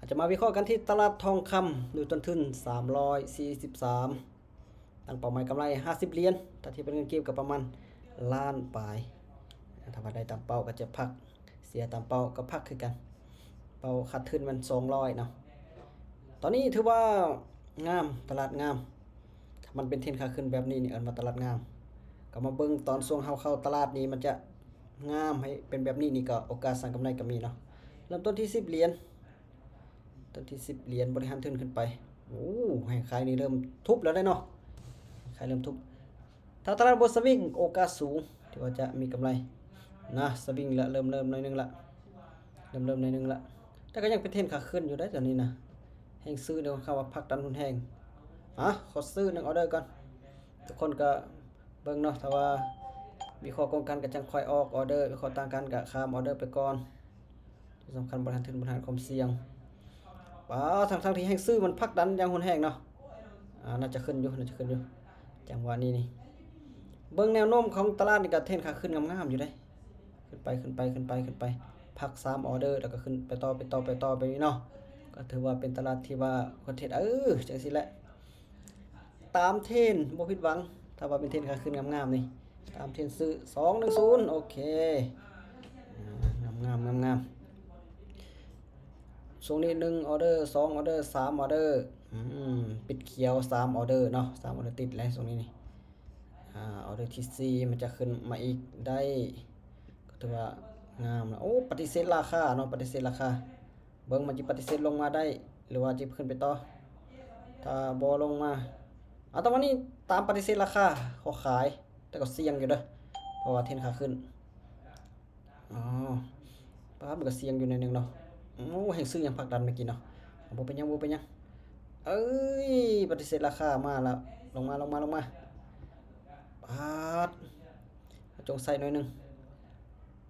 ຈະມາວິເຄາະກັນທີ່ຕະຫຼາດທອງຄຳ ໂດຍຕົ້ນທຶນສາມຮ້ອຍສີ່ສິບສາມ ຕັ້ງເປົ້າໝາຍກຳໄລຫ້າສິບຫຼຽນ ຖ້າທຽບເປັນເງິນກີບກໍປະມານລ້ານປາຍ. ຖ້າວ່າໄດ້ຕາມເປົ້າກໍຈະພັກ ເສຍຕາມເປົ້າກໍພັກຄືກັນ. ເປົ້າຂາດທຶນແມ່ນສອງຮ້ອຍເນາະ. ຕອນນີ້ຖືວ່າງາມ ຕະຫຼາດງາມ. ຖ້າມັນເປັນເທຣນຂາຂຶ້ນແບບນີ້ນີ້ ເອີ້ນວ່າຕະຫຼາດງາມ. ກໍມາເບິ່ງຕອນຊ່ວງເຮົາເຂົ້າຕະຫຼາດນີ້ ມັນຈະງາມໃຫ້ເປັນແບບນີ້ນີ້ ກໍໂອກາດສ້າງກຳໄລກໍມີເນາະ. ເລີ່ມຕົ້ນທີ່ສິບຫຼຽນ ຕົ້ນທີ່ສິບຫຼຽນ ບໍລິຫານທຶນຂຶ້ນໄປ. ໂອ້ ແຮງຂາຍນີ້ເລີ່ມທຸບແລ້ວເດ້ເນາະ ແຮງຂາຍເລີ່ມທຸບ. ຖ້າຕະຫຼາດບໍ່ສະວິງ ໂອກາດສູງທີ່ວ່າຈະມີກຳໄລນະ. ສະວິງລະ ເລີ່ມ ເລີ່ມໜ້ອຍໜຶ່ງລະ ເລີ່ມ ເລີ່ມໜ້ອຍໜຶ່ງລະ ແຕ່ກໍຍັງເປັນເທຣນຂາຂຶ້ນຢູ່ເດ້ຕອນນີ້ນະ. ແຮງຊື້ນີ້ຄ່ອນຂ້າງວ່າຜັກດັນຮຸນແຮງ. ອ່ະ ຂໍຊື້ໜຶ່ງອໍເດີກ່ອນ. ທຸກຄົນກໍເບິ່ງເນາະ ຖ້າວ່າວິເຄາະກົງກັນກໍຈັ່ງຄ່ອຍອອກອໍເດີ ວິເຄາະຕ່າງກັນກໍຂ້າມອໍເດີໄປກ່ອນ. ທີ່ສຳຄັນ ບໍລິຫານທຶນ ບໍລິຫານຄວາມສ່ຽງ. ປາ ທັງໆທີ່ແຮງຊື້ມັນຜັກດັນຢ່າງຮຸນແຮງເນາະ. ອ່າ ໜ້າຈະຂຶ້ນຢູ່ ໜ້າຈະຂຶ້ນຢູ່ ຈັງຫວະນີ້ນີ້. ເບິ່ງແນວໂນ້ມຂອງຕະຫຼາດນີ້ກໍເທຣນຂາຂຶ້ນງາມໆຢູ່ເດ້. ຂຶ້ນໄປ ຂຶ້ນໄປ ຂຶ້ນໄປ ຂຶ້ນໄປ ພັກສາມອໍເດີ ແລ້ວກໍຂຶ້ນໄປຕໍ່ ໄປຕໍ່ ໄປຕໍ່ ແບບນີ້ເນາະ. ກໍຖືວ່າເປັນຕະຫຼາດທີ່ວ່າຄວນເທຣດ ເອີ ຈັ່ງຊີ້ແຫຼະ. ຕາມເທຣນບໍ່ຜິດຫວັງ ຖ້າວ່າເປັນເທຣນຂາຂຶ້ນງາມໆນີ້ ຕາມເທຣນຊື້ ສອງໜຶ່ງສູນ ໂອເຄ ອ່າ ງາມໆ ງາມໆ. ຊ່ວງນີ້ໜຶ່ງອໍເດີ ສອງອໍເດີ ສາມອໍເດີ ອືມ ປິດຂຽວສາມອໍເດີເນາະ ສາມອໍເດີຕິດແລ້ວຊ່ວງນີ້ນີ້. ອ່າ ອໍເດີທີສີ່ມັນຈະຂຶ້ນມາອີກໄດ້ ກໍຖືວ່າງາມລະ. ໂອ້ ປະຕິເສດລາຄາເນາະ ປະຕິເສດລາຄາ. ເບິ່ງມັນຊິປະຕິເສດລົງມາໄດ້ ຫຼືວ່າຊິຂຶ້ນໄປຕໍ່. ຖ້າບໍ່ລົງມາ ອາ ແຕ່ວ່ານີ້ຕາມປະຕິເສດລາຄາ ຂໍຂາຍ ແຕ່ກໍສ່ຽງຢູ່ເດີ ເພາະວ່າເທຣນຂາຂຶ້ນ. ອໍ ປາບ ມັນກໍສ່ຽງຢູ່ໜ້ອຍໜຶ່ງເນາະ. ໂອ້ ແຮງຊື້ຍັງຜັກດັນເມື່ອກີ້ເນາະ. ບໍ່ເປັນຫຍັງ ບໍ່ເປັນຫຍັງ. ເອີຍ ປະຕິເສດລາຄາມາແລ້ວ ລົງມາ ລົງມາ ລົງມາ. ປາດ ຈົງໃສ່ໜ້ອຍໜຶ່ງ.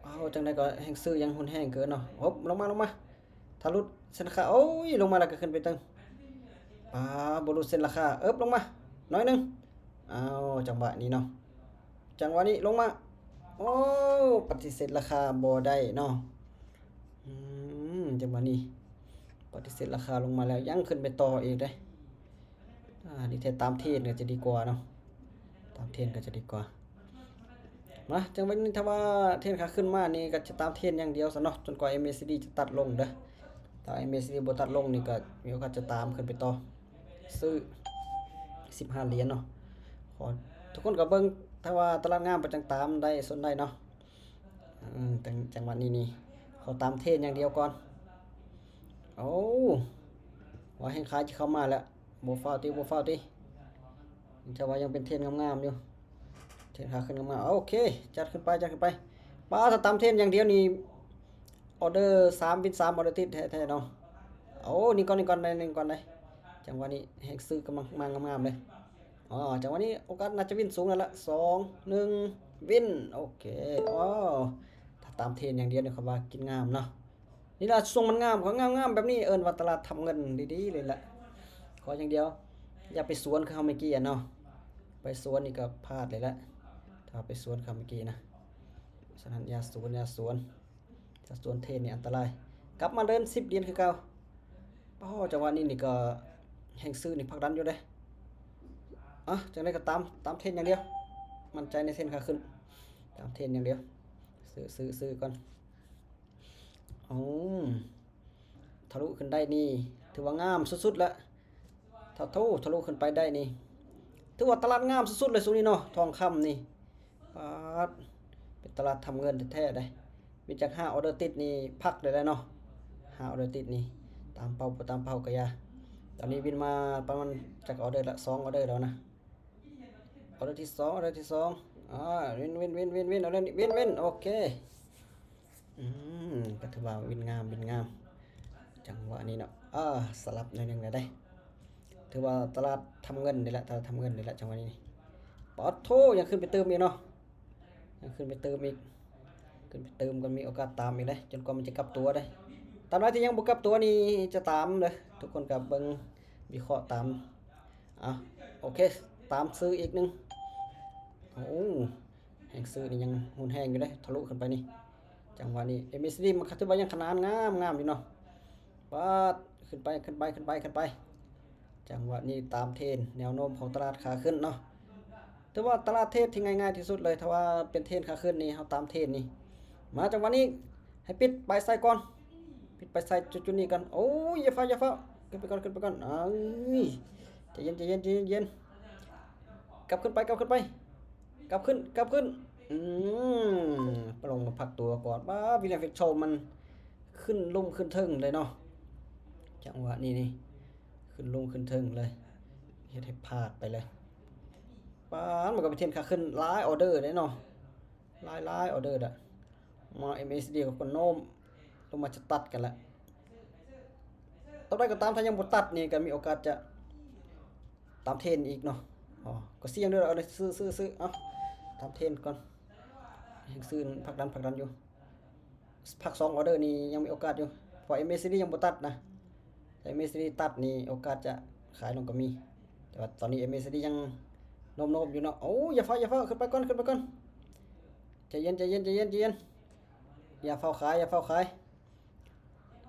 ອ້າວ ຈັ່ງໃດກໍແຮງຊື້ຍັງຮຸນແຮງເກີນເນາະ. ໂອບ ລົງມາ ລົງມາ. ຖ້າຫຼຸດເສັ້ນລາຄາ ໂອ້ຍ ລົງມາແລ້ວກໍຂຶ້ນໄປເຕີມ. ປາ ບໍ່ຫຼຸດເສັ້ນລາຄາ ເອີບ ລົງມາໜ້ອຍໜຶ່ງ. ອ້າວ ຈັງຫວະນີ້ເນາະ ຈັງຫວະນີ້ລົງມາ. ໂອ້ ປະຕິເສດລາຄາບໍ່ໄດ້ເນາະ. ອືມ ຈັງຫວະນີ້ປະຕິເສດລາຄາລົງມາແລ້ວ ຍັງຂຶ້ນໄປຕໍ່ອີກເດ້. ອ່າ ດີແທ້ຕາມເທຣນກໍຈະດີກວ່າເນາະ ຕາມເທຣນກໍຈະດີກວ່າ. ມາ ຈັງຫວະນີ້ຖ້າວ່າເທຣນຂາຂຶ້ນມານີ້ ກໍຈະຕາມເທຣນຢ່າງດຽວຊະເນາະ ຈົນກວ່າເອັມເອຊີດີຈະຕັດລົງເດີ. ຖ້າເອັມເອຊີດີບໍ່ຕັດລົງນີ້ ກໍມີໂອກາດຈະຕາມຂຶ້ນໄປຕໍ່. ຊື້ສິບຫ້າຫຼຽນເນາະ. ຂໍ ທຸກຄົນກໍເບິ່ງ ຖ້າວ່າຕະຫຼາດງາມໄປຈັ່ງຕາມໄດ້ ສົນໄດ້ເນາະ. ອືມ ຈັງ ຈັງຫວະນີ້ນີ້ ຂໍຕາມເທຣນຢ່າງດຽວກ່ອນ. ໂອ້ ວ່າແຮງຂາຍຈະເຂົ້າມາແລ້ວ. ບໍ່ຟ້າວຕິ ບໍ່ຟ້າວຕິ ຈະວ່າຍັງເປັນເທຣນງາມໆຢູ່ ເທຣນຂາຂຶ້ນງາມໆ. ໂອເຄ ຈັດຂຶ້ນໄປ ຈັດຂຶ້ນໄປ. ປາ ຖ້າຕາມເທຣນຢ່າງດຽວນີ້ ອໍເດີສາມ ວິນສາມ ອໍເດີຕິດແທ້ໆເນາະ. ໂອ້ ນີ້ກ່ອນ ນີ້ກ່ອນໄດ້ ນີ້ກ່ອນໄດ້. ຈັງຫວະນີ້ແຮງຊື້ກຳລັງມາງາມໆເລີຍ. ອໍ ຈັງຫວະນີ້ໂອກາດໜ້າຈະວິນສູງແລ້ວລະ ສອງ ໜຶ່ງ ວິນ. ໂອເຄ ອໍ ຖ້າຕາມເທຣນຢ່າງດຽວນີ້ ເຂົາວ່າກິນງາມເນາະ. ນີ້ລະ ຊ່ວງມັນງາມ ກໍງາມໆແບບນີ້ ເອີ້ນວ່າຕະຫຼາດທຳເງິນດີໆເລີຍລະ. ຂໍຢ່າງດຽວ ຢ່າໄປສວນຄືເຮົາເມື່ອກີ້ຫັ້ນເນາະ. ໄປສວນນີ້ກໍພາດເລີຍລະ ຖ້າໄປສວນຄືເຮົາເມື່ອກີ້ນະ. ສະນັ້ນຢ່າສວນ ຢ່າສວນ ຖ້າສວນເທຣນນີ້ອັນຕະລາຍ. ກັບມາເດີນສິບຫຼຽນຄືເກົ່າ. ໂອ້ ຈັງຫວະນີ້ນີ້ກໍແຮງຊື້ນີ້ຜັກດັນຢູ່ເດ້. ອ່ະ ຈັ່ງໃດກໍຕາມ ຕາມເທຣນຢ່າງດຽວ. ໝັ້ນໃຈໃນເທຣນຂາຂຶ້ນ ຕາມເທຣນຢ່າງດຽວ. ຊື້ ຊື້ ຊື້ກ່ອນ. ໂອ້ ທະລຸຂຶ້ນໄດ້ນີ້ ຖືວ່າງາມສຸດໆລະ. ຖ້າໂທ ທະລຸຂຶ້ນໄປໄດ້ນີ້ ຖືວ່າຕະຫຼາດງາມສຸດໆເລີຍຊ່ວງນີ້ເນາະ. ທອງຄຳນີ້ ປາດ ເປັນຕະຫຼາດທຳເງິນແທ້ໆເດ້. ມີຈັກຫ້າອໍເດີຕິດນີ້ ພັກໄດ້ແລ້ວເນາະ. ຫ້າອໍເດີຕິດນີ້ ຕາມເປົ້າບໍ່ຕາມເປົ້າກໍຢ່າ. ຕອນນີ້ວິນມາປະມານຈັກອໍເດີລະ ສອງອໍເດີແລ້ວນະ. ອໍເດີທີສອງ ອໍເດີທີສອງ ອ່າ ວິນ ວິນ ວິນ ວິນ ວິນ ເອົາເລີຍ ວິນ ວິນ ໂອເຄ. ອືມ ກໍຖືວ່າວິນງາມ ວິນງາມ ຈັງຫວະນີ້ເນາະ. ອ່າ ສະຫຼັບໜ້ອຍໜຶ່ງແລ້ວເດ້. ຖືວ່າຕະຫຼາດທຳເງິນນີ້ແຫຼະ ຕະຫຼາດທຳເງິນນີ້ແຫຼະ ຈັງຫວະນີ້. ປາດໂທ ຍັງຂຶ້ນໄປຕື່ມອີກເນາະ ຍັງຂຶ້ນໄປຕື່ມອີກ ຂຶ້ນໄປຕື່ມ ກໍມີໂອກາດຕາມອີກເດ້ ຈົນກວ່າມັນຈະກັບຕົວເດ້. ຕາມໃດທີ່ຍັງບໍ່ກັບຕົວນີ້ຈະຕາມເດີ ທຸກຄົນກໍເບິ່ງວິເຄາະຕາມ. ອ່ະ ໂອເຄ ຕາມຊື້ອີກໜຶ່ງ. ໂອ້ ແຮງຊື້ນີ້ຍັງຮຸນແຮງຢູ່ເດ້ ທະລຸຂຶ້ນໄປນີ້. ຈັງຫວະນີ້ ເອັມເອສດີ ມັນກໍຖືວ່າຍັງຂະໜານງາມໆຢູ່ເນາະ. ປາດ ຂຶ້ນໄປ ຂຶ້ນໄປ ຂຶ້ນໄປ ຂຶ້ນໄປ. ຈັງຫວະນີ້ຕາມເທຣນ ແນວໂນ້ມຂອງຕະຫຼາດຂາຂຶ້ນເນາະ. ຖືວ່າຕະຫຼາດເທຣດທີ່ງ່າຍໆທີ່ສຸດເລີຍ ຖ້າວ່າເປັນເທຣນຂາຂຶ້ນນີ້ ເຮົາຕາມເທຣນນີ້. ມາ ຈັງຫວະນີ້ໃຫ້ປິດໄປໃສ່ກ່ອນ ປິດໄປໃສ່ຈຸດໆນີ້ກ່ອນ. ໂອ້ຍ ຢ່າຟ້າວ ຢ່າຟ້າວ ຂຶ້ນໄປກ່ອນ ຂຶ້ນໄປກ່ອນ. ເອີຍ ໃຈເຢັນ ໃຈເຢັນ ໃຈເຢັນ. ກັບຂຶ້ນໄປ ກັບຂຶ້ນໄປ ກັບຂຶ້ນ ກັບຂຶ້ນ. ອືມ ລົງມາພັກຕົວກ່ອນ. ບາ ວິລຽມ ເຟກໂຊ ມັນຂຶ້ນລຸ່ມຂຶ້ນເທິງເລີຍເນາະ. ຈັງຫວະນີ້ນີ້ ຂຶ້ນລຸ່ມຂຶ້ນເທິງເລີຍ ເຮັດໃຫ້ພາດໄປເລີຍ. ປາດ ມັນກໍເປັນເທຣນຂາຂຶ້ນຫຼາຍອໍເດີເດ້ເນາະ ຫຼາຍໆອໍເດີດະ. ມາ ເອັມເອຊີດີ ກໍໂນ້ມລົງມາຈະຕັດກັນລະ. ຕາບໃດກໍຕາມ ຖ້າຍັງບໍ່ຕັດນີ້ ກໍມີໂອກາດຈະຕາມເທຣນອີກເນາະ. ອໍ ກໍສ່ຽງເດີ ເອົາເລີຍ ຊື້ ຊື້ ຊື້. ເອົາ ຕາມເທຣນກ່ອນ ຍັງຊື້ ຜັກດັນ ຜັກດັນຢູ່. ພັກສອງອໍເດີນີ້ຍັງມີໂອກາດຢູ່ ເພາະເອັມເອຊີດີຍັງບໍ່ຕັດນະ. ຖ້າເອັມເອຊີດີຕັດນີ້ ໂອກາດຈະຂາຍລົງກໍມີ ແຕ່ວ່າຕອນນີ້ເອັມເອຊີດີຍັງໂນ້ມໆຢູ່ເນາະ. ໂອ້ ຢ່າຟ້າວ ຢ່າຟ້າວ ຂຶ້ນໄປກ່ອນ ຂຶ້ນໄປກ່ອນ. ໃຈເຢັນ ໃຈເຢັນ ໃຈເຢັນ ໃຈເຢັນ. ຢ່າຟ້າວຂາຍ ຢ່າຟ້າວຂາຍ.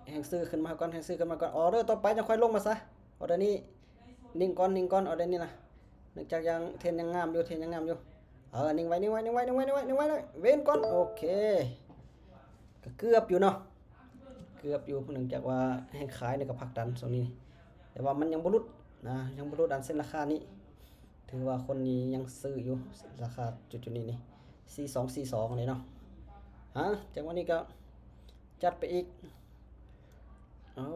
ແຮງຊື້ຂຶ້ນມາກ່ອນ ແຮງຊື້ຂຶ້ນມາກ່ອນ. ອໍເດີຕໍ່ໄປຈັ່ງຄ່ອຍລົງມາຊະ. ອໍເດີນີ້ ນິ່ງກ່ອນ ນິ່ງກ່ອນ ອໍເດີນີ້ນະ. ເນື່ອງຈາກຍັງ ເທຣນຍັງງາມຢູ່ ເທຣນຍັງງາມຢູ່. ເອີ ນິ່ງໄວ້ ນິ່ງໄວ້ ນິ່ງໄວ້ ເວັນກ່ອນ. ໂອເຄ ກໍເກືອບຢູ່ເນາະ ເກືອບຢູ່ ເນື່ອງຈາກວ່າແຮງຂາຍນີ້ກໍຜັກດັນຊ່ວງນີ້ ແຕ່ວ່າມັນຍັງບໍ່ຫຼຸດນະ ຍັງບໍ່ຫຼຸດອັນເສັ້ນລາຄານີ້. ຖືວ່າຄົນນີ້ຍັງຊື້ຢູ່ ລາຄາຈຸດໆນີ້ນີ້ ສີ່ສອງສີ່ສອງນີ້ເນາະ. ຮະ ຈັງຫວະນີ້ກໍ ຈັດໄປອີກ. ໂອ້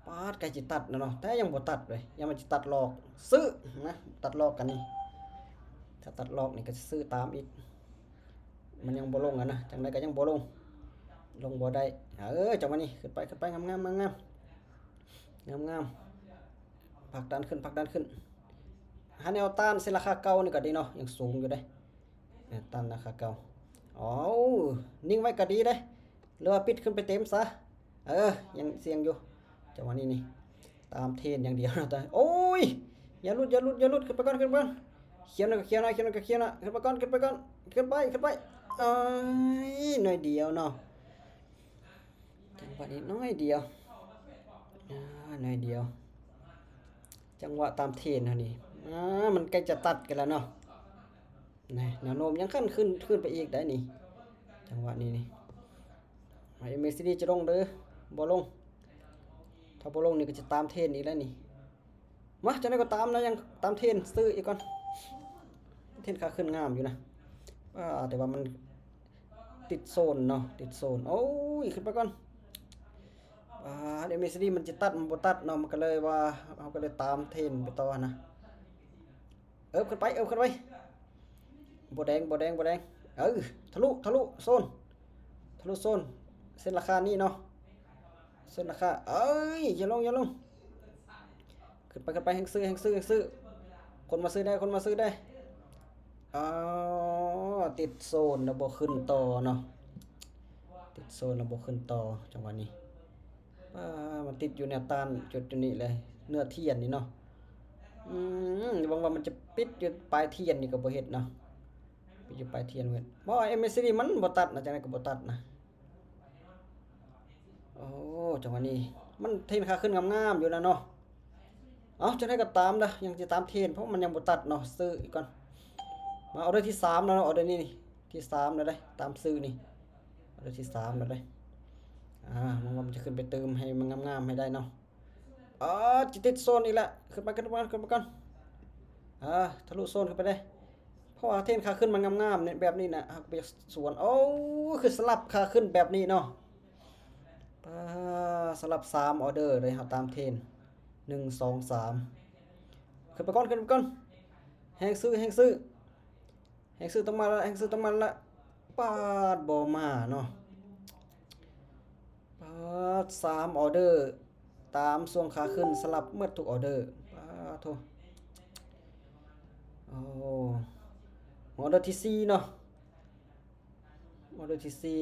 ປາດ ໃກ້ຊິຕັດແລ້ວເນາະ ແຕ່ຍັງບໍ່ຕັດເວີຍ. ຍັງມັນຊິຕັດຫຼອກ ຊື້ນະ ຕັດຫຼອກກັນນີ້. ຖ້າຕັດຫຼອກນີ້ກໍຊິຊື້ຕາມອີກ. ມັນຍັງບໍ່ລົງຫັ້ນນະ ຈັ່ງໃດກໍຍັງບໍ່ລົງ ລົງບໍ່ໄດ້. ເອີ ຈັງຫວະນີ້ ຂຶ້ນໄປ ຂຶ້ນໄປ ງາມໆ ງາມໆ ງາມໆ. ຜັກດັນຂຶ້ນ ຜັກດັນຂຶ້ນ. ຫາແນວຕ້ານໃສ່ລາຄາເກົ່ານີ້ກໍດີເນາະ ຍັງສູງຢູ່ເດ້. ແນວຕ້ານລາຄາເກົ່າ. ເອົາ ນິ່ງໄວ້ກໍດີເດ້ ຫຼືວ່າປິດຂຶ້ນໄປເຕັມຊະ. ເອີ ຍັງສ່ຽງຢູ່ ຈັງຫວະນີ້ນີ້ ຕາມເທຣນຢ່າງດຽວນະ. ໂອ້ຍ ຢ່າຫຼຸດ ຢ່າຫຼຸດ ຢ່າຫຼຸດ. ຂຶ້ນໄປກ່ອນ ຂຶ້ນໄປກ່ອນ. ຂຽວໜ້ອຍກໍຂຽວໜ້ອຍ ຂຽວໜ້ອຍກໍຂຽວໜ້ອຍ. ຂຶ້ນໄປກ່ອນ ຂຶ້ນໄປກ່ອນ ຂຶ້ນໄປ ຂຶ້ນໄປ. ເອີຍ ໜ້ອຍດຽວເນາະ ຈັງຫວະນີ້ໜ້ອຍດຽວ. ອ່າ ໜ້ອຍດຽວ. ຈັງຫວະຕາມເທຣນເຮົານີ້ ອ່າ ມັນໃກ້ຈະຕັດກັນແລ້ວເນາະ. ນະ ແນວໂນ້ມຍັງຂຶ້ນ ຂຶ້ນ ຂຶ້ນໄປອີກໄດ໋ນີ້ ຈັງຫວະນີ້ນີ້. ເອັມເອຊີດີຈະລົງເດີ ບໍ່ລົງ. ຖ້າບໍ່ລົງນີ້ກໍຈະຕາມເທຣນອີກແລ້ວນີ້. ມາ ຈັ່ງໃດກໍຕາມນະ ຍັງຕາມເທຣນ ຊື້ອີກກ່ອນ. ເທຣນຂາຂຶ້ນງາມຢູ່ນະ ອ່າ ແຕ່ວ່າມັນຕິດໂຊນເນາະ ຕິດໂຊນ. ໂອ້ຍ ຂຶ້ນໄປກ່ອນ. ອ່າ ເອັມເອຊີດີມັນຈະຕັດ ມັນບໍ່ຕັດເນາະ ມັນກໍເລີຍວ່າ ເຮົາກໍເລີຍຕາມເທຣນໄປຕໍ່ຫັ້ນນະ. ເອີບຂຶ້ນໄປ ເອີບຂຶ້ນໄປ. ບໍ່ແດງ ບໍ່ແດງ ບໍ່ແດງ. ເອີ ທະລຸ ທະລຸໂຊນ ທະລຸໂຊນ ເສັ້ນລາຄານີ້ເນາະ ເສັ້ນລາຄາ. ເອີຍ ຢ່າລົງ ຢ່າລົງ. ຂຶ້ນໄປ ຂຶ້ນໄປ ແຮງຊື້ ແຮງຊື້ ແຮງຊື້. ຄົນມາຊື້ໄດ້ ຄົນມາຊື້ໄດ້. ອໍ ຕິດໂຊນແລ້ວບໍ່ຂຶ້ນຕໍ່ເນາະ ຕິດໂຊນແລ້ວບໍ່ຂຶ້ນຕໍ່ ຈັງຫວະນີ້. ອ່າ ມັນຕິດຢູ່ແນວຕ້ານຈຸດຢູ່ນີ້ເລີຍ ເນື້ອທຽນນີ້ເນາະ. ອືມ ຫວັງວ່າມັນຈະປິດຢູ່ປາຍທຽນນີ້ກໍບໍ່ເຮັດເນາະ ປິດຢູ່ປາຍທຽນເພິ່ນ. ບໍ່ ເອັມເອຊີດີມັນບໍ່ຕັດນະ ຈັ່ງໃດກໍບໍ່ຕັດນະ. ໂອ້ ຈັງຫວະນີ້ມັນເທຣນຂາຂຶ້ນງາມໆຢູ່ນະເນາະ. ເອົາ ຈັ່ງໃດກໍຕາມເດີ ຍັງຊິຕາມເທຣນ ເພາະມັນຍັງບໍ່ຕັດເນາະ ຊື້ອີກກ່ອນ. ມາ ອໍເດີທີສາມແລ້ວເນາະ ອໍເດີນີ້ ທີສາມແລ້ວເດ້ ຕາມຊື້ນີ້ ອໍເດີທີສາມແລ້ວເດ້. ອ່າ ຫວັງວ່າມັນຈະຂຶ້ນໄປຕື່ມໃຫ້ມັນງາມໆໃຫ້ໄດ້ເນາະ. ອ່າ ຈະຕິດໂຊນອີກແລ້ວ ຂຶ້ນໄປ ຂຶ້ນໄປ ຂຶ້ນໄປກ່ອນ. ອ່າ ທະລຸໂຊນຂຶ້ນໄປເດ້ ເພາະວ່າເທຣນຂາຂຶ້ນມັນງາມໆນີ້ ແບບນີ້ນະ ເຮົາກໍໄປສວນ. ໂອ້ ຄືສະຫຼັບຂາຂຶ້ນແບບນີ້ເນາະ. ປາ ສະຫຼັບສາມອໍເດີເລີຍ ເຮົາຕາມເທຣນ ໜຶ່ງ ສອງ ສາມ. ຂຶ້ນໄປກ່ອນ ຂຶ້ນໄປກ່ອນ. ແຮງຊື້ ແຮງຊື້ ແຮງຊື້ຕ້ອງມາລະ ແຮງຊື້ຕ້ອງມາລະ. ປາດ ບໍ່ມາເນາະ. ປາດ ສາມອໍເດີ ຕາມຊ່ວງຂາຂຶ້ນ ສະຫຼັບໝົດທຸກອໍເດີ. ປາດໂທ. ໂອ້ ອໍເດີທີສີ່ເນາະ ອໍເດີທີສີ່.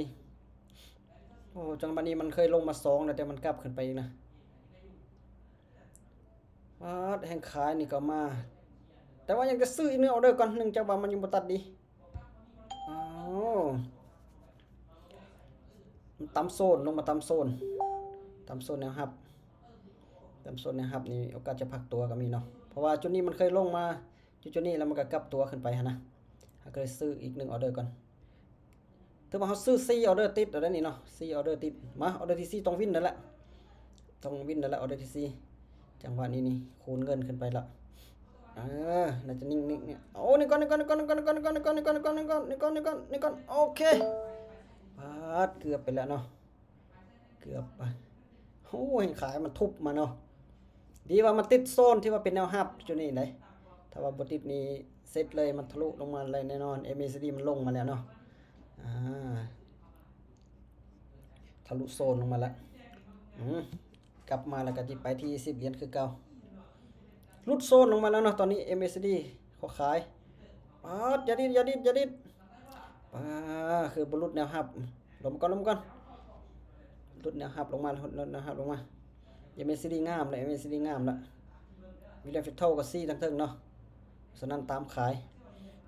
ໂອ້ ຈັງຫວະນີ້ມັນເຄີຍລົງມາສອງແລ້ວ ແຕ່ມັນກັບຂຶ້ນໄປອີກນະ. ປາດ ແຮງຂາຍນີ້ກໍມາ ແຕ່ວ່າຍັງຈະຊື້ອີກໜຶ່ງອໍເດີກ່ອນ ເນື່ອງຈາກວ່າມັນຍັງບໍ່ຕັດດີ. ອ້າວ ມັນຕຳໂຊນ ລົງມາຕຳໂຊນ ຕຳໂຊນແນວຮັບ. ຕາມໂຊນແນວຮັບນີ້ໂອກາດຈະພັກຕົວກໍມີເນາະ ເພາະວ່າຈຸດນີ້ມັນເຄີຍລົງມາຈຸດໆນີ້ ແລ້ວມັນກໍກັບຕົວຂຶ້ນໄປຫັ້ນນະ. ເຮົາກໍເລີຍຊື້ອີກໜຶ່ງອໍເດີກ່ອນ. ຖືວ່າເຮົາຊື້ສີ່ອໍເດີຕິດແລ້ວເດ້ນີ້ເນາະ ສີ່ອໍເດີຕິດ. ມາ ອໍເດີທີສີ່ຕ້ອງວິນແລ້ວແຫຼະ ຕ້ອງວິນແລ້ວແຫຼະ ອໍເດີທີສີ່. ຈັງຫວະນີ້ນີ້ຄູນເງິນຂຶ້ນໄປແລ້ວ. ເອີ ໜ້າຈະນິ່ງໆ ໂອ້ ນີ້ກ່ອນ ນີ້ກ່ອນ ນີ້ກ່ອນ ນີ້ກ່ອນ ໂອເຄ. ປາດ ເກືອບໄປແລ້ວເນາະ ເກືອບໄປ. ໂອ້ ເຫັນຂາຍມັນທຸບມາເນາະ ດີວ່າມັນຕິດໂຊນທີ່ວ່າເປັນແນວຮັບຈຸດນີ້ເດ້. ຖ້າວ່າບໍ່ຕິດນີ້ເສັດເລີຍ ມັນທະລຸລົງມາເລີຍແນ່ນອນ. ເອັມເອຊີດີ ມັນລົງມາແລ້ວເນາະ ອ່າ ທະລຸໂຊນລົງມາແລ້ວ. ອືມ ກັບມາແລ້ວກໍຊິໄປທີ່ສິບຫຼຽນຄືເກົ່າ. ຫຼຸດໂຊນລົງມາແລ້ວເນາະ ຕອນນີ້ ເອັມເອຊີດີ ຂໍຂາຍ. ປາດ ຢ່າດິດ ຢ່າດິດ ຢ່າດິດ. ປາດ ຄືບໍ່ຫຼຸດແນວຮັບ. ລົງມາກ່ອນ ລົງມາກ່ອນ. ຫຼຸດແນວຮັບລົງມາ ຫຼຸດແນວຮັບລົງມາ. ເອັມເອຊີດີ ງາມແລ້ວ ເອັມເອຊີດີ ງາມແລ້ວ. ວິລຽມ ເຟດໂທ ກໍຊີ້ທາງເທິງເນາະ ສະນັ້ນຕາມຂາຍ.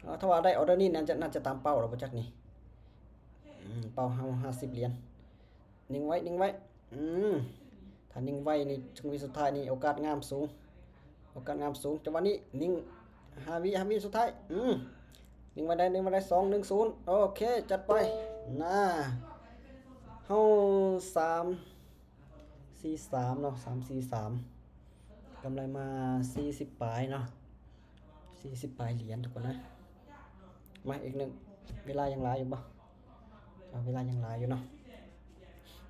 ເອົາ ຖ້າວ່າໄດ້ອໍເດີນີ້ ໜ້າຈະ ໜ້າຈະຕາມເປົ້າແລ້ວບໍ່ຈັກນີ້. ອືມ ເປົ້າເຮົາຫ້າສິບຫຼຽນ. ນິ່ງໄວ້ ນິ່ງໄວ້. ອືມ ຖ້ານິ່ງໄວ້ນີ້ ເຖິງວິສຸດທ້າຍນີ້ ໂອກາດງາມສູງ ໂອກາດງາມສູງ. ຈັງຫວະນີ້ນິ່ງ ຫ້າວິ ຫ້າວິສຸດທ້າຍ. ອືມ ນິ່ງໄວ້ໄດ້ ນິ່ງໄວ້ໄດ້. ສອງ ໜຶ່ງ ສູນ. ໂອເຄ ຈັດໄປ. ນາ ເຮົາ ສາມສີ່ສາມເນາະ ສາມສີ່ສາມ ກຳໄລມາສີ່ສິບປາຍເນາະ ສີ່ສິບປາຍຫຼຽນທຸກຄົນນະ. ມາອີກໜຶ່ງ ເວລາຍັງຫຼາຍຢູ່ບໍ່? ເອົາ ເວລາຍັງຫຼາຍຢູ່ເນາະ.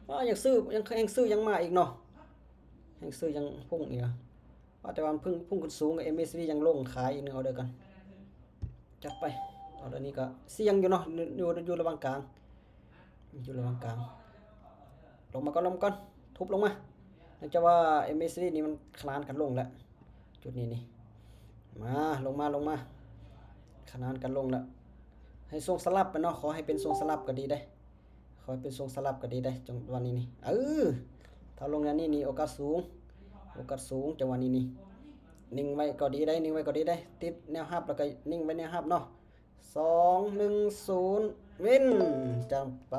ວ້າ ຍັງຊື້ ຍັງ ແຮ່ງຊື້ຍັງມາອີກເນາະ ແຮ່ງຊື້ຍັງພຸ່ງອີກເນາະ. ວ່າແຕ່ວ່າມັນເພິ່ງ ພຸ່ງຂຶ້ນສູງ ເອັມເອຊີດີ ຍັງລົງຂາຍອີກໜຶ່ງອໍເດີກ່ອນ. ຈັດໄປ. ອໍເດີນີ້ກໍສ່ຽງຢູ່ເນາະ ຢູ່ ຢູ່ລະຫວ່າງກາງ ຢູ່ລະຫວ່າງກາງ. ລົງມາກ່ອນ ລົງມາກ່ອນ ທຸບລົງມາ. ເນື່ອງຈາກວ່າ ເອັມເອຊີດີ ນີ້ມັນຂະໜານກັນລົງແລ້ວ ຈຸດນີ້ນີ້. ມາ ລົງມາ ລົງມາ ຂະໜານກັນລົງແລ້ວ. ໃຫ້ຊ່ວງສະຫຼັບໄປເນາະ ຂໍໃຫ້ເປັນຊ່ວງສະຫຼັບກໍດີເດ້ ຂໍໃຫ້ເປັນຊ່ວງສະຫຼັບກໍດີເດ້ ຈັງຫວະນີ້ນີ້. ເອີ ຖ້າລົງແນວນີ້ນີ້ ໂອກາດສູງ ໂອກາດສູງ ຈັງຫວະນີ້ນີ້. ນິ່ງໄວ້ກໍດີເດ້ ນິ່ງໄວ້ກໍດີເດ້ ຕິດແນວຮັບແລ້ວກໍນິ່ງໄວ້ແນວຮັບເນາະ. ສອງ ໜຶ່ງ ສູນ ວິນ ຈັດໄປ.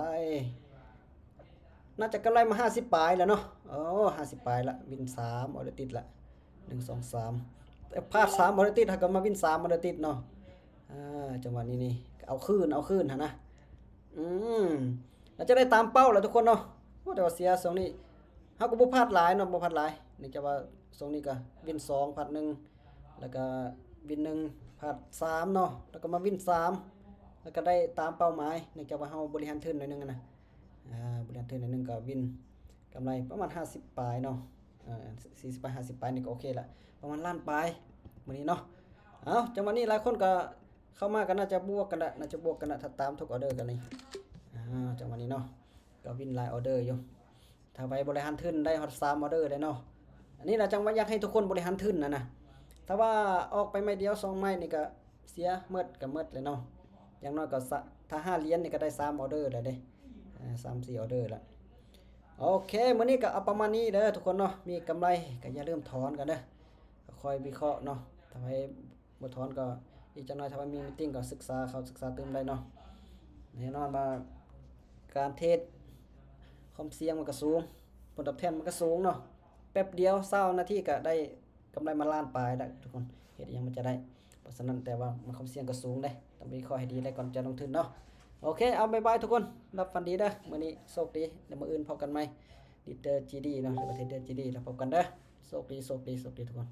ໜ້າຈະກຳໄລມາຫ້າສິບປາຍແລ້ວເນາະ. ໂອ້ ຫ້າສິບປາຍລະ ວິນສາມອໍເດີຕິດລະ ໜຶ່ງ ສອງ ສາມ. ເອີ ພາດສາມອໍເດີຕິດ ຫາກະມາວິນສາມອໍເດີຕິດເນາະ. ອ່າ ຈັງຫວະນີ້ນີ້ ເອົາຄືນ ເອົາຄືນຫັ້ນນະ. ອືມ ໜ້າຈະໄດ້ຕາມເປົ້າລະທຸກຄົນເນາະ. ໂອ້ ແຕ່ວ່າເສຍຊ່ວງນີ້ ເຮົາກໍບໍ່ພາດຫຼາຍເນາະ ບໍ່ພາດຫຼາຍ. ເນື່ອງຈາກວ່າຊ່ວງນີ້ກໍວິນສອງ ພາດໜຶ່ງ ແລ້ວກໍວິນໜຶ່ງ ພາດສາມເນາະ ແລ້ວກໍມາວິນສາມ ແລ້ວກໍໄດ້ຕາມເປົ້າໝາຍ. ເນື່ອງຈາກວ່າເຮົາບໍລິຫານທຶນໜ້ອຍໜຶ່ງນະ ອ່າ ບໍລິຫານທຶນໜ້ອຍໜຶ່ງ ກໍວິນກຳໄລປະມານຫ້າສິບປາຍເນາະ ເອີ ສີ່ສິບປາຍ ຫ້າສິບປາຍນີ້ກໍໂອເຄລະ ປະມານລ້ານປາຍມື້ນີ້ເນາະ. ເອົ້າ ຈັງຫວະນີ້ຫຼາຍຄົນກໍເຂົ້າມາ ກໍໜ້າຈະບວກກັນລະ ໜ້າຈະບວກກັນລະ ຖ້າຕາມທຸກອໍເດີກັນນີ້. ອ່າ ຈັງຫວະນີ້ເນາະ ກໍວິນຫຼາຍອໍເດີຢູ່. ຖ້າໄວບໍລິຫານທຶນໄດ້ຮອດສາມອໍເດີເດ້ເນາະ. ອັນນີ້ລະຈັ່ງວ່າຢາກໃຫ້ທຸກຄົນບໍລິຫານທຶນຫັ້ນນະ. ຖ້າວ່າອອກໄປໄມ້ດຽວສອງໄມ້ນີ້ກໍເສຍໝົດ ກໍໝົດແຫຼະເນາະ. ຢ່າງໜ້ອຍກໍສະ ຖ້າຫ້າຫຼຽນນີ້ກໍໄດ້ສາມອໍເດີແລ້ວເດ້ ເອີ ສາມສີ່ອໍເດີລະ. ໂອເຄ ມື້ນີ້ກໍເອົາປະມານນີ້ເດີທຸກຄົນເນາະ. ມີກຳໄລກໍຢ່າລືມຖອນກັນເດີ ຄ່ອຍວິເຄາະເນາະ. ຖ້າໃຜ ບໍ່ຖອນກໍອີກຈັກໜ້ອຍ ຖ້າວ່າມີມີດຕິງກໍສຶກສາ ເຂົ້າສຶກສາຕື່ມໄດ້ເນາະ. ແນ່ນອນວ່າການເທຣດຄວາມສ່ຽງມັນກໍສູງ ຜົນຕອບແທນມັນກໍສູງເນາະ. ແປັບດຽວຊາວນາທີກໍໄດ້ກຳໄລມາລ້ານປາຍແລ້ວທຸກຄົນ ເຮັດອີ່ຫຍັງມັນຈະໄດ້. ເພາະສະນັ້ນ ແຕ່ວ່າມັນຄວາມສ່ຽງກໍສູງເດ້ ຕ້ອງວິເຄາະໃຫ້ດີແລ້ວກ່ອນຈະລົງທຶນເນາະ. ໂອເຄ ເອົາ ບາຍບາຍທຸກຄົນ ຫຼັບຝັນດີເດີ. ມື້ນີ້ໂຊກດີ ແລ້ວມື້ອື່ນພົບກັນໃໝ່ ດີເດີຈີດີເນາະ ຫຼືວ່າເທຣດເດີຈີດີ ແລ້ວພົບກັນເດີ. ໂຊກດີ ໂຊກດີ ໂຊກດີທຸກຄົນ.